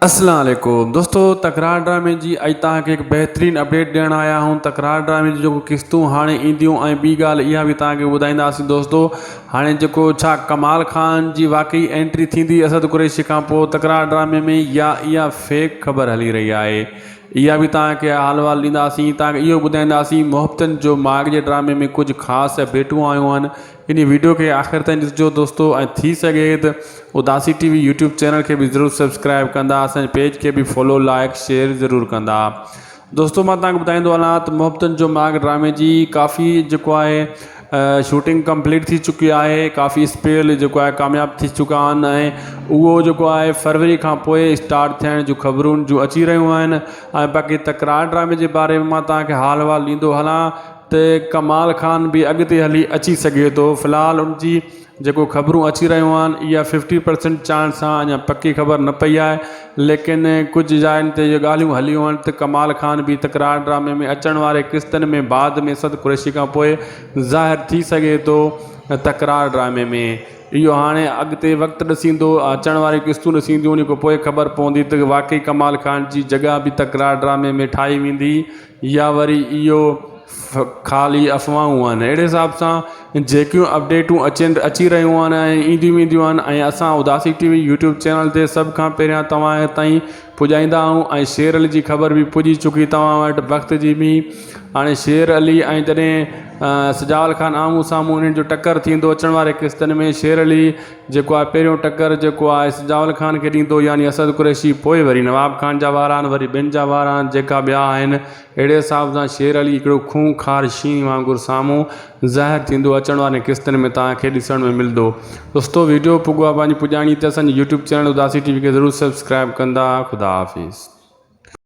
اسلام عليڪم دوستو تڪرار ڊرامي جي اڄ توهان کي هڪ بهترين اپڊيٽ ڏيڻ آيا آهيون تڪرار ڊرامي جون جيڪو قسطون هاڻي اينديون ۽ ٻي ڳالهه اها به توهان کي ٻڌائينداسين دوستو هاڻي جيڪو ڇا ڪمال خان جي واقعي انٽري ٿيندي اسد قريشي کان پوء تڪرار ڊرامي ۾ يا اها فيڪ خبر هلي رهي آهي اها به توهان کي حال احوال ڏينداسين توهان کي اهو ٻڌائينداسين محبتن جو ماڳ جي ڊرامي ۾ ڪجهه خاص اپڊيٽون آيون آهن انهي ويڊيو کي آخر تائين ڏسجو دوستو ۽ ٿي سگهي ته Udasi T V YouTube channel کي به ضرور سبسڪرائب ڪندا اسان جي پيج کي به فالو لائڪ شيئر ضرور ڪندا دوستو مان تهان کي ٻڌائيندو هلان ته محبتن جو ماڳ ڊرامي جي ڪافي جيڪو آهي شوٽنگ ڪمپليٽ ٿي چڪي آهي ڪافي اسپيل جيڪو آهي ڪامياب ٿي چڪا آهن ۽ اهو جيڪو آهي فروري کان پوء اسٽارٽ ٿيڻ جون خبرون جون اچي رهيون آهن ۽ باقي تڪرار ڊرامي جي باري ۾ مان تهان کي حال احوال ڏيندو هلان ته ڪمال خان به اڳتي هلي اچي سگهي ٿو في الحال ان جي جيڪو خبرون اچي رهيون آهن اها ففٽي پرسنٽ چانس سان اڃا پڪي خبر نه پئي آهي ليڪن ڪجهه جاين تي اهي ڳالهيون هليون آهن ته ڪمال خان به تڪرار ڊرامي ۾ اچڻ واري قسطن ۾ بعد ۾ اسد قريشي کان پوء ظاهر ٿي سگهي ٿو تڪرار ڊرامي ۾ اهو هاڻي اڳتي وقت ڏسيندو اچڻ واريون قسطون ڏسينديون ان کان پوء خبر پوندي ته واقعي ڪمال خان جي جڳهه به تڪرار ڊرامي ۾ ٺاهي ويندي يا وري اهو خالي افواهون آهن اهڙي حساب سان جيڪيون اپڊيٽون اچن اچي رهيون آهن ۽ اينديون وينديون آهن ۽ اسان Udasi T V YouTube channel تي سڀ کان پهريان توهان تائين پڄائيندا آهيون ۽ شير علي جي خبر به پڄي چڪي توهان وٽ وقت جي به هاڻي شير علي ۽ جڏهن سجاول خان آمهون سامهون انهن جو ٽڪر ٿيندو اچڻ واري قسطن ۾ شير علي جيڪو آهي پهريون ٽڪر جيڪو آهي سجاول خان کي ڏيندو يعني اسد قريشي پوء وري نواب خان جا وارا آهن وري ٻين جا وارا آهن جيڪا ٻيا آهن اهڙي حساب سان شير علي هڪڙو خون خار شينهن وانگر سامهون ظاهر ٿيندو اچڻ وارين قسطن ۾ توهان کي ڏسڻ ۾ ملندو دوستو ويڊيو پڳو آهي پنهنجي پڄاڻي تي اسان جي YouTube channel Udasi T V کي ضرور سبسڪرائب ڪندا خدا حافظ.